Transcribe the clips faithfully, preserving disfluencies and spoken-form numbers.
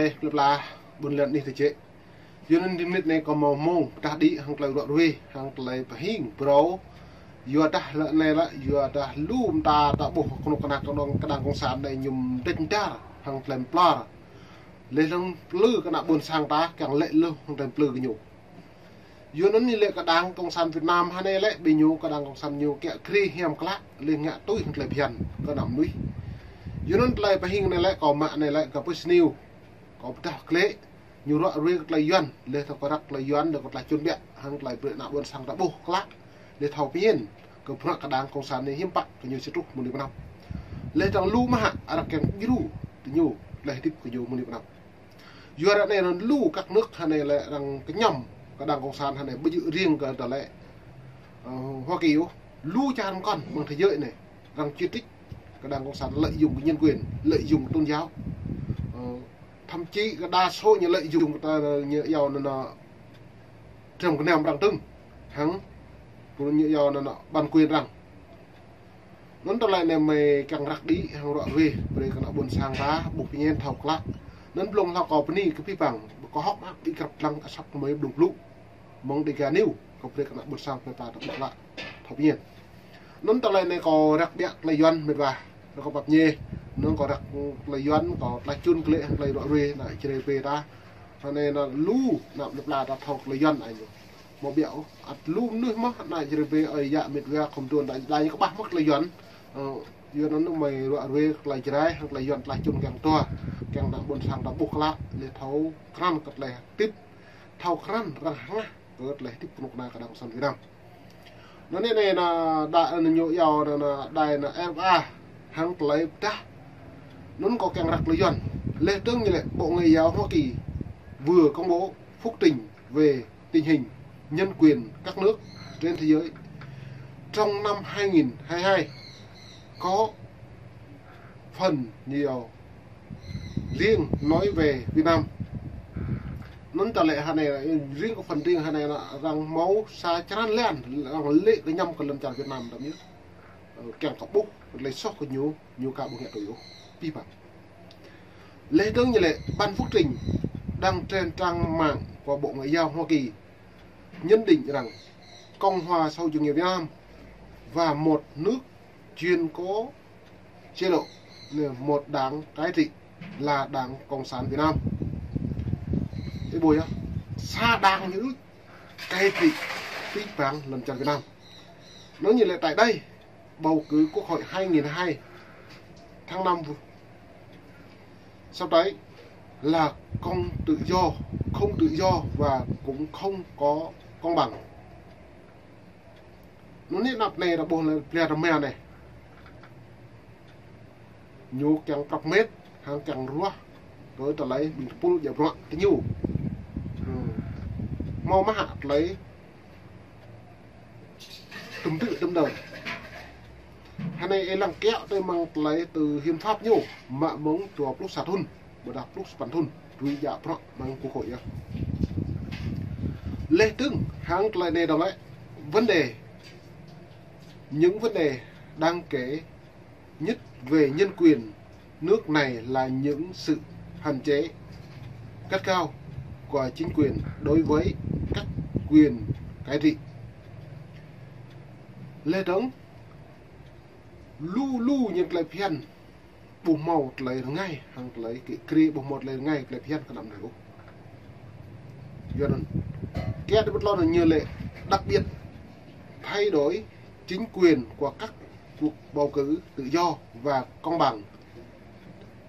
Ơ, plơi pla ƀôn lan anih tơjĕ. Yua anŭn rĭm mơnit anai kâo hmâo mông pơdah đĭ hăng tơlơi ruă ruê, hăng tơlơi pơhing phrâo. Yua dah lĕ anai lĕ, yua dah lu mơta ta ƀuh kơnuk kơna kơnong kơđang cộng sản anai ñu mơdĕč mơdar hăng tơlơi mơplor. Laih dơ̆ng plư kơ ană ƀôn sang ta kiăng lĕ lu hăng tơlơi plư kơ ñu. Yua anŭn ñu lĕ kơđang cộng sản Việt Nam hơnai lĕ ƀing ñu kơđang cộng sản ñu kiăng krê hiam klă, laih ngă tui hăng tơlơi phiăn kơ ană mơnuih. Yua anŭn tơlơi pơhing anai lĕ kâo mă anai lĕ kơ pơsniu. Kâo pơdah klĕ ñu ruă ruê kơ tơlơi Yuan, laih thâo kơ răk tơlơi Yuan, laih kơ tơlơi čun ƀiă, hăng tơlơi brơi ană ƀôn sang ta ƀuh klă, laih thâo phiăn kơ bruă kơđang cộng sản anai hiư̆m pă kơ ñu či truh mơnuih pơnăp. Laih dơ̆ng lu mơ̆ hă răk kiăng djru tơ ñu tơlơi hơdip kơ ñu mơnuih pơnăp. Yua ră anai anŭn lu các nước hơnai lĕ arăng kơñăm kơđang cộng sản hơnai, ƀu djơ̆ riêng kơ tơlơi, ơ, Hoa Kỳ ôh, lu čar mơkŏn mơ̆ng thế giới anai arăng chỉ trích kơđang cộng sản lợi dụng cái nhân quyền, lợi dụng tôn giáo. Ơ, thậm chí cái đa số ñu lợi dụng ta ñu yua anŭn, anŭn, trơm kơnăm arăng tơ̆ng, hăng ñu yua anŭn, anŭn, bản quyền arăng. Anŭn tơlơi anai mơi kiăng răk đĭ hăng ruă ruê, brơi kơ ană ƀôn sang ta ƀuh phiăn thâo klă. Anŭn blung hlâo kâo bơni kơ abih bang, kâo hơ̆k mơak ƀu krăp lăng asăp mơi blung blŭ. Mơ̆ng Dega News, kâo brơi kơ ană ƀôn sang plơi pla ta ƀuh klă, thâo phiăn. Anŭn tơlơi anai kâo răk ƀiă tơlơi Yuan mĕt wa, anŭn kâo pap ñe, anŭn kâo răk tơlơi Yuan, kâo tơlơi čun klĕ hăng tơlơi ruă ruê ană Jrai pê ta. Hơnai anŭn lu ană plơi pla ta thâo tơlơi Yuan anai ñu. Hmâo ƀiă ôh, ăt lu mơnuih mơ̆n ană Jrai pê ơi yă mĕt wa khŏm tuan đa đa ñu kơƀah mơ̆n tơlơi Yuan. Ơ, Yuan anŭn mơi ruă ruê tơlơi Jrai hăng tơlơi Yuan tơlơi čun kiăng tua, kiăng ană ƀôn sang ta ƀuh klă, laih thâo krăn kơ tơlơi hơdip, thâo krăn arăng hơngah kơ tơlơi hơdip kơnuk kơna kơđang cộng sản Việt Nam. Anŭn anai, anŭn đa, anŭn ñu yua anŭn, anŭn đài anŭn R F A hăng tơlơi pơdah. Anŭn kâo kiăng răk tơlơi Yuan. Laih dơ̆ng ñu lĕ Bộ Ngoại giao Hoa Kỳ vừa công bố phúc trình về tình hình nhân quyền các nước trên thế giới trong năm hai nghìn hai mươi hai, có phần nhiều riêng nói về Việt Nam. Anŭn tơlơi hơnai, riêng kơ phần riêng hơnai anŭn arăng hmâo sa črăn lan, arăng lĕ kơñăm kơ lŏn čar Việt Nam tơm yơh. Ơ, kiăng kơ ƀuh tơlơi soh kơ ñu, ñu ka ƀu ngă tui ôh. Abih bang. Laih dơ̆ng ñu lĕ bản phúc trình đăng trên trang mạng của Bộ Ngoại giao Hoa Kỳ nhận định rằng Cộng hòa Xã hội Chủ nghĩa Việt Nam và một nước chuyên có chế độ, một đảng cai trị là Đảng Cộng sản Việt Nam. Ih ƀuh yơh, sa đảng ñu cai trị abih bang lŏn čar Việt Nam. Anŭn ñu lĕ tại đây, bầu cử quốc hội hai nghìn hai tháng năm sắp tới là không tự do, không tự do và cũng không có công bằng. Anŭn anăp anai ta ƀuh lĕ plơi rơma anai. Ñu kiăng prăp mĕt, hăng kiăng ruah kơ tơlơi ƀing tơpul djă bruă tơ ñu. Ơ. Hmâo mơ̆ hă tơlơi tơm tư̆ tơm đơ̆ng. Hơnai ih lăng kiaŏ tui mơ̆ng tơlơi tơ hiến pháp ñu, mă mơ̆ng dua pluh sa thŭn, ƀôdah pluh sapăn thŭn, tui djă bruă mơ̆ng quốc hội yơh. Laih dơ̆ng hăng tơlơi anai dơ̆ng lĕ, vấn đề, những vấn đề đáng kể nhất về nhân quyền nước này là những sự hạn chế gắt gao của chính quyền đối với các quyền cai trị. Laih dơ̆ng, lu lu ñu tơlơi phiăn, ƀu hmâo tơlơi rơngai, hăng tơlơi kơ krê ƀu hmâo tơlơi rơngai, tơlơi phiăn kơ anăp anai ôh. Yua anŭn, kiaŏ tui pơtlon ñu lĕ đặc biệt thay đổi chính quyền của các cuộc bầu cử tự do và công bằng,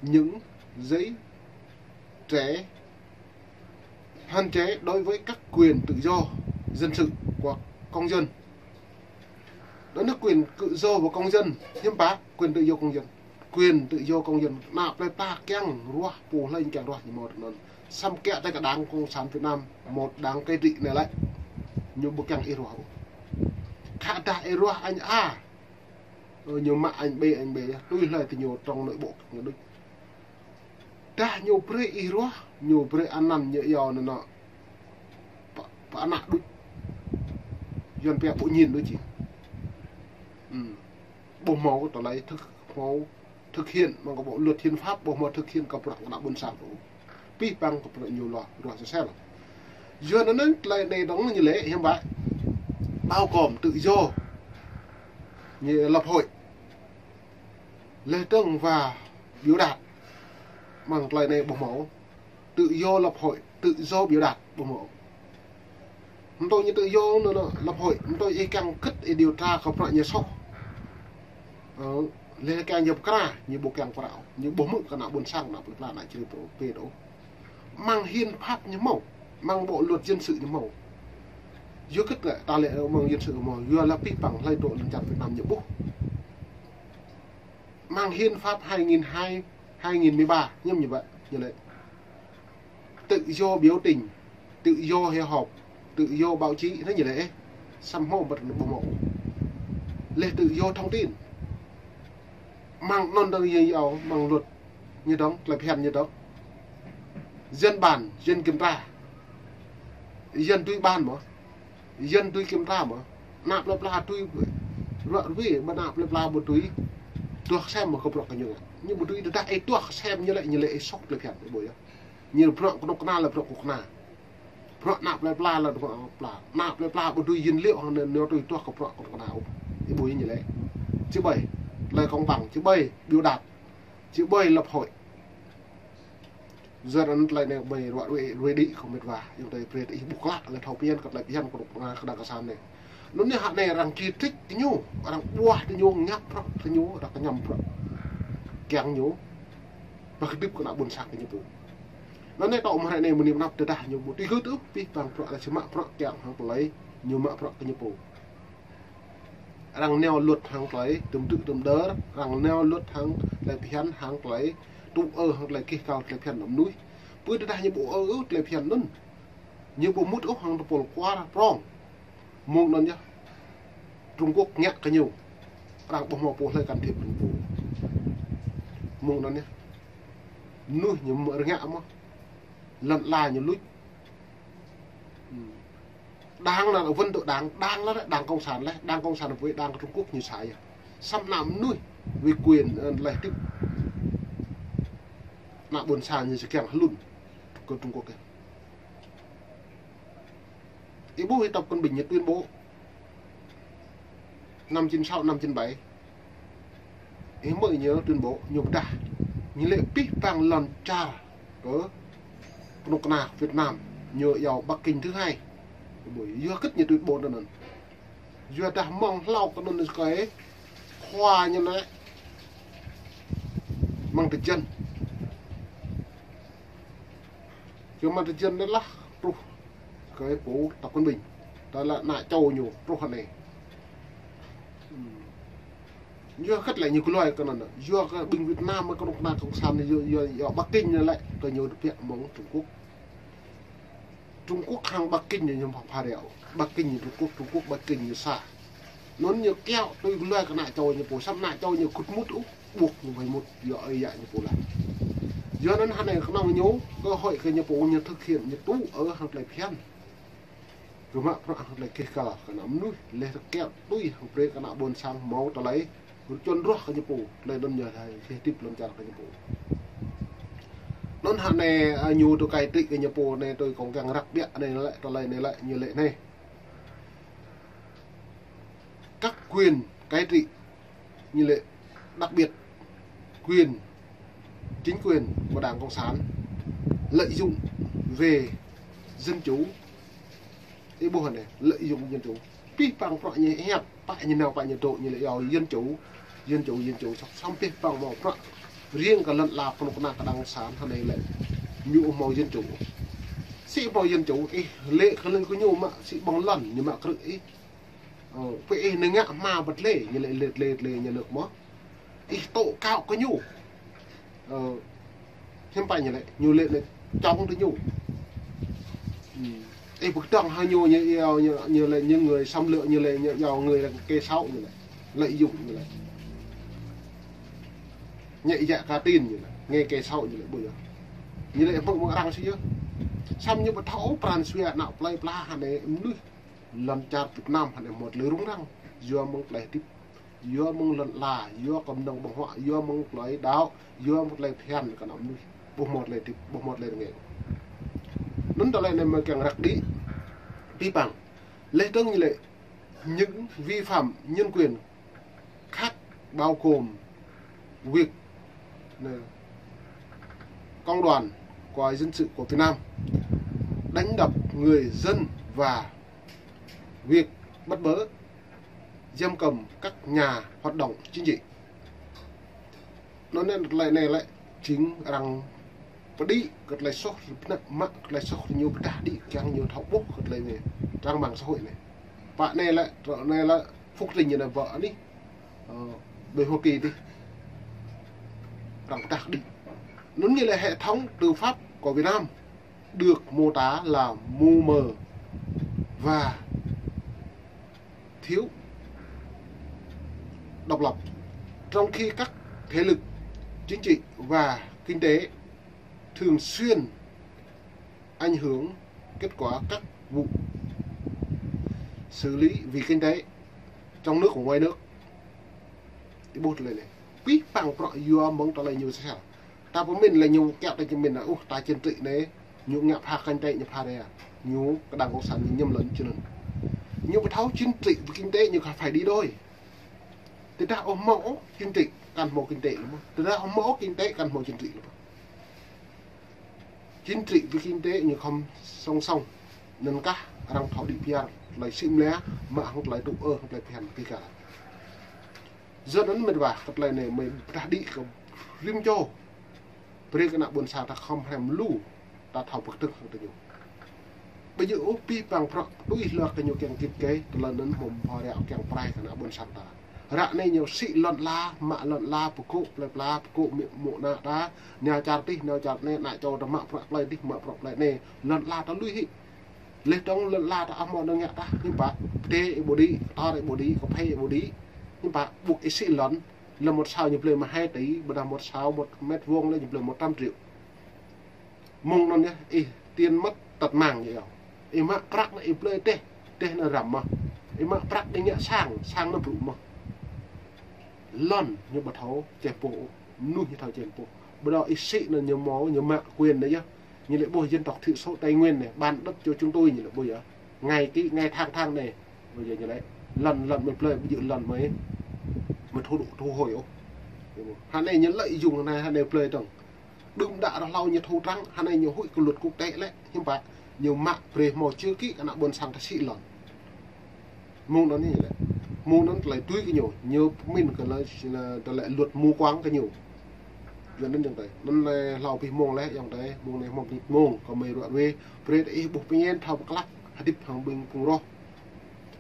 những giới trẻ, hạn chế đối với các quyền tự do dân sự của công dân. Đó là quyền tự do của công dân, hiến pháp, quyền tự do công dân. Quyền tự do công dân. Anăp plơi pla kiăng ruah, pô hlơi kiăng ruah ñu hmâo tơ anŭn. Samơ̆ kiaŏ tui kơ Đảng Cộng sản Việt Nam, một đảng cai trị anai lĕ, ñu ƀu kiăng ih ruah. Khă dah ih ruah anh A, ơ, ñu mă anh B, anh B, tui hlơi tơ ñu trong nội bộ ñu đôč. Dah ñu brơi ih ruah, ñu brơi anăn ñu yua anŭn, anŭn pơ, pơ ană đôč. Yuan pia ƀu ñin đôč či. Hm. Ƀu hmâo tơlơi thực, hmâo thực hiện, mơ̆ng kơ bộ luật hiến pháp, ƀu hmâo thực hiện kơ bruă kơ ană ƀôn sang ôh. Pih păng kơ bruă ñu lŏ ruah sơsel. Yua anŭn tơlơi anai dong ñu lĕ hiam bă. Bao gồm tự do, như lập hội, lĕ dong và biểu đạt. Mơ̆ng tơlơi anai ƀu hmâo. Tự do lập hội, tự do biểu đạt ƀu hmâo. Hmâo tui ñu tự do anŭn, anŭn lập hội, hmâo tui ih kiăng kĭt ih điều tra kơ bruă ñu soh. Ơ, lĕ kiăng yap kra, ñu ƀu kiăng kra, ñu ƀu hmư̆ kơ ană ƀôn sang, ană plơi pla, ană čri pô, pê đô. Mơ̆ng hiến pháp ñu hmâo, mơ̆ng bộ luật dân sự ñu hmâo. Yua kơ ta lĕ mơ̆ng dân sự hmâo, yua lĕ pih păng hlơi dŏ lŏn čar Việt Nam ñu ƀuh. Mơ̆ng hiến pháp hai nghìn hai, hai nghìn mười ba, hiam ñu bă, ñu lĕ. Tự do biểu tình, tự do hội họp, tự do báo chí, anŭn ñu lĕ, ơ. Samơ̆ ƀu hmâo. Lĕ tự do thông tin. Mơ̆ng anŭn dong yua yua, mơ̆ng luật, ñu dong, tơlơi phiăn ñu dong. Dân bàn, dân kiểm tra. Dân tui bàn mơ̆. Dân tui kiểm tra mơ̆. Ană plơi pla tui ruă rui, ƀă ană plơi pla ƀu tui. Tuah sem mơ̆ kơ bruă kơ ñu. Ñu ƀu tui tơdah ih tuah sem ñu lĕ, ñu lĕ ih soh tơlơi phiăn, ih ƀuh yơh. Ñu bruă kơnuk kơna lĕ bruă kơnuk kơna. Bruă ană plơi pla lĕ bruă ană plơi pla. Ană plơi pla ƀu tui yin liu hăng anŭn ñu tui tuah kơ bruă kơnuk kơna ôh. Ih ƀuh ñu lĕ. Či ƀơi. Tơlơi công bằng, či ƀơi. Biểu đạt. Či ƀơi lập hội. Yua anŭn tơlơi anai ƀơi ruă rui, rui đĭ kơ met wa. Yua tơlơi brơi ih ƀuh klă lĕ thâo phiăn kơ tơlơi phiăn kơ ană kơnuk kơna sang anai. Anŭn ñu hă anai arăng chỉ trích ñu, arăng ƀuah tui ñu, ngă bruă tui ñu, arăng kơñăm bruă kiăng ñu. Ƀu kơdip kơ ană ƀôn sang kơ ñu pô. Anŭn anai tŏ mơ̆ hrơi anai mơ̆ng anăp tơdah ñu ƀu tui gơ̆ tŭ, pih păng bruă lĕ či mă bruă kiăng hăng tơlơi ñu mă bruă kơ ñu pô. Arăng nao luật hăng tơlơi tơm tŭ tơm đơr, arăng nao luật hăng tơlơi phiăn hăng tơlơi tŭ ơ hăng tơlơi kih kal tơlơi phiăn ană mơnuih. Pơ tơdah ñu ƀu ơ ôh tơlơi phiăn anŭn. Ñu ƀu mŭt ôh hăng tơpul kuar prong. Mơ̆ng anŭn yơh. Trung Quốc ngă kơ ñu. Arăng ƀu hmâo pô hlơi can thiệp kơ ñu pô. Mơ̆ng anŭn yơh. Mơnuih ñu mơ̆ rơngiă mơ̆. Lŏn ala ñu luč. Đảng là vẫn tự đảng, đảng là đảng cộng sản lĕ, đảng cộng sản với đảng Trung Quốc ñu sa yơh. Samơ̆ ană mơnuih với quyền, ơ, lĕ tip. Ană ƀôn sang ñu či kiăng hlŭn kơ Trung Quốc yơh. Ih ƀuh ih Tập Cận Bình ñu tuyên bố năm chín sáu, năm chín bảy. Ih hmư̆ ñu tuyên bố, ñu pơdah. Ñu lĕ pih păng lŏn čar kơ kơnuk kơna Việt Nam, ñu iâu Bắc Kinh thứ hai. Yua kơ ñu tuyên bố anŭn. Yua dah mơ̆ng hlâo kơ anŭn kơi khua ñu lĕ mơ̆ng tơjăn. Yua mơ̆ng tơjăn anŭn lah truh kơ pô Tập Cận Bình. Tơdah lĕ ană čô ñu truh anai. Yua kơ lĕ ñu gloi kơ anŭn. Yua kơ ƀing Việt Nam mơ̆ kơnuk kơna cộng sản yua, yua, yua Bắc Kinh anŭn lĕ kơ ñu tơbiă mơ̆ng Trung Quốc. Trung Quốc hăng Bắc Kinh ñu pha pha reo. Bắc Kinh ñu Trung Quốc, Trung Quốc Bắc Kinh ñu sa. Anŭn ñu kiaŏ tui gloi kơ ană čô ñu pô, samơ̆ ană čô ñu kŭt mŭt ôh, ƀuh ñu ƀu mŭt, yua ơi yă ñu pô lah. Yua anŭn hă anai kơnơ̆ng ñu, cơ hội kơ ñu pô ñu thực hiện ñu tŭ ơ hăng tơlơi phiăn. Kơ mă bruă hăng tơlơi kih kal kơ ană mơnuih, lĕ tơkiaŏ tui hăng brơi kơ ană ƀôn sang hmâo tơlơi Kơ čuăn ruah kơ ñu pô, tơlơi anŭn ñu hai, hơdip lŏn čar kơ ñu pô. Anŭn hă anai, a, ñu tui cai trị kơ ñu pô anai, tui kông kiăng răk ƀiă anai lĕ, tơlơi anai lĕ, ñu lĕ anai. Các quyền cai trị, ñu lĕ, đặc biệt quyền chính quyền của Đảng Cộng sản lợi dụng về dân chủ. Ih ƀuh anai, lợi dụng dân chủ. Pih păng bruă ñu hiăp, pă ñu nao, pă ñu dŏ, ñu lĕ iâu dân chủ, dân chủ, dân chủ, samơ̆, samơ̆ pih păng hmâo bruă riêng kơ lŏn ala kơnuk kơna kơ Đảng Cộng sản hă anai lĕ. Ñu ƀu hmâo dân chủ. Sĭ hmâo dân chủ, ih lĕ kơ lŏn kơ ñu mă, sĭ ƀơ̆ng lŏn, ñu mă krư̆ ih. Ơ, pơ ih nao ngă hma ƀơi tơlơi, ñu lĕ lĕ tơlơi, tơlơi ñu lĕ mơ̆. Ih tŏ kâo kơ ñu. Ơ, hiư̆m pă ñu lĕ, ñu lĕ anai chống tơ ñu. Ih pơkơdơ̆ng hăng ñu, ñu iâu, ñu, ñu lĕ những người xâm lược, ñu lĕ, ñu iâu người là kẻ xấu, ñu lĕ, lợi dụng, ñu lĕ. Nhẹ dạ cả tin, ñu lĕ, nghe kẻ xấu, ñu lĕ, ƀu yơh. Ñu lĕ hmư̆ mơ̆ng arăng sĭ yơh. Samơ̆ ñu ƀu thâo pran jua ană plơi pla hă anai mơnuih. Lŏn čar Việt Nam hă anai hmâo tơlơi rŭng răng. Yua mơ̆ng tơlơi hơdip. Yua mơ̆ng lŏn ala, yua kơ mơnơ̆ng ƀơ̆ng huă, yua mơ̆ng tơlơi đaŏ, yua mơ̆ng tơlơi phiăn kơ ană mơnuih. Ƀu hmâo tơlơi hơdip, ƀu hmâo tơlơi rơngai. Anŭn tơlơi anai mơ̆ kiăng răk đĭ, bi păng. Leh dơ̆ng ñu lĕ những vi phạm nhân quyền khác bao gồm việc, nè, công đoàn, của dân sự của Việt Nam đánh đập người dân và việc bắt bớ, giam cầm các nhà hoạt động chính trị. Anŭn anai tơlơi anai lĕ jing arăng pơđĭ kơ tơlơi soh, pơnă mă kơ tơlơi soh ñu pơdah đĭ kiăng ñu thâo ƀuh kơ tơlơi anai trang mạng xã hội anai. Pă anai lĕ, trŏ anai lĕ, Phúc Trình ñu anai ƀă anih, ơ, bên Hoa Kỳ adih. Arăng pơdah đĭ. Anŭn ñu lĕ hệ thống tư pháp của Việt Nam được mô tả là mù mờ và thiếu độc lập, trong khi các thế lực chính trị và kinh tế thường xuyên ảnh hưởng kết quả các vụ xử lý vì kinh tế trong nước và ngoài nước. Ih ƀuh tơlơi anai. Bi păng prŏ yua mơ̆ng tơlơi ñu sel. Ta pơmĭn lĕ ñu kiăng ta pơmĭn lĕ, uh, ta chính trị anai, ñu ngă pha kinh tế, ñu pha rai. Ñu kơ đảng cộng sản ñu ñăm lŏn čơnŭn. Ñu ƀu thâo chính trị với kinh tế ñu khă phải đi đôi. Tơdah ƀu hmâo ôh chính trị, kăn hmâo kinh tế lĕ mơ̆. Tơdah ƀu hmâo ôh kinh tế, kăn hmâo chính trị lĕ mơ̆. Chính trị với kinh tế ñu khŏm song song. Anŭn kah arăng thâo đĭ pơyơr, tơlơi sĭ mlĕ, mă hăng tơlơi tŭ ơ, hăng tơlơi phiăn kơ gah. Yua anŭn mĕt wa, kơ tơlơi anai mơ̆ pơdah đĭ kơ rĭm čô. Brơi kơ ană ƀôn sang ta khŏm hrăm lu, ta thâo pơkơdơ̆ng hăng tơ ñu. Ƀu djơ̆ ôh bi păng prŏ tui hloh kơ ñu kiăng kĭt kĕ, tơlơi anŭn hmâo pha ră kiăng pơrai kơ ană ƀôn sang ta. Ră anai ñu sĭ lŏn ala, mă lŏn ala, pơkŏ plơi pla, pơkŏ mĕ mŏ ană ta, nao čar adih, nao čar anai, ană čô ta mă prŏ plơi adih, mă prŏ plơi anai, lŏn ala ta lui hĭ. Leh dơ̆ng lŏn ala ta ƀu hmâo nao ngă tah, hiư̆m pă, pơtê ih ƀu đĭ, kơtor ih ƀu đĭ, kơphê ih ƀu đĭ, hiư̆m pă, ƀuh ih sĭ lŏn, lŏn một sào ñu blơi mă hai tỷ, ƀôdah một sào một mét vuông lĕ ñu blơi một trăm triệu. Mơ̆ng anŭn yơh, ih tiền mất tật mang ñu yơh. Ih mă prăk anŭn ih blơi teh, teh anŭn răm mơ̆. Ih mă prăk ih ngă sang, sang anŭn brŭ mơ̆. Lŏn ñu ƀu thâo čem pô, mơnuih ñu thâo čem pô. Ƀôdah ih sĭ anŭn ñu hmâo, ñu mă quyền anŭn yơh. Ñu lĕ ƀuh dân tộc thiểu số Tây Nguyên anai, bán đất cho chúng tôi ñu lĕ ƀuh yơh. Ngày ký, ngày tháng tháng anai. Ƀu djơ̆ ñu lĕ, lŏn, lŏn mơ̆ blơi, ƀu djơ̆ lŏn mơ̆, mơ̆ thu, thu hồi ôh. Hă anai ñu lợi dụng anai, hă anai blơi dơ̆ng. Đưm đă ră hlâo ñu thu trắng, hă anai ñu huĭ kơ luật quốc tế lĕ, hiư̆m pă, ñu mă brơi hmâo chữ ký kơ ană ƀôn sang ta sĭ lŏn. Mơ̆ng anŭn ñu lĕ. Mơ̆ng anŭn tơlơi tui kơ ñu, ñu pơmĭn kơ lĕ, tơlơi luật mù quáng kơ ñu. Yua anŭn yơh tơlơi. Anŭn lĕ hlâo abih mông lĕ, yơh tơlơi, mông anai hmâo mơnit mông, kơ mơi ruă ruê, brơi ih ƀuh pơñen thâo pơklă, hơdip hăng ƀing phung roh.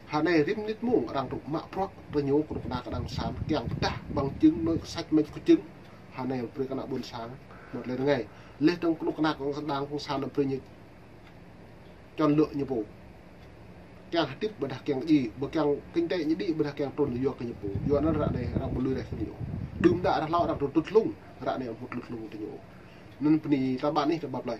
Hă anai rĭm mơnit mông arăng tŭ mă prŏ, tơ ñu kơnuk kơna kơ đảng cộng sản, kiăng pơdah bằng chứng, nói sách mách có chứng. Hă anai brơi kơ ană ƀôn sang, một lĕ rơngai. Leh dơ̆ng kơnuk kơna kơ đảng cộng sản brơi ñu chọn lựa ñu pô. Kiăng hơdip ƀôdah kiăng djai, ƀu kiăng kinh tế ñu đĭ ƀôdah kiăng trŭn yua kơ ñu pô. Yua anŭn ră anai arăng ƀu lui reh kơ ñu. Đưm đă ră hlâo arăng trŭn tŭt hlung, ră anai ƀu tŭt hlung tơ ñu. Anŭn bơni ta ƀă anih ta ƀă plơi.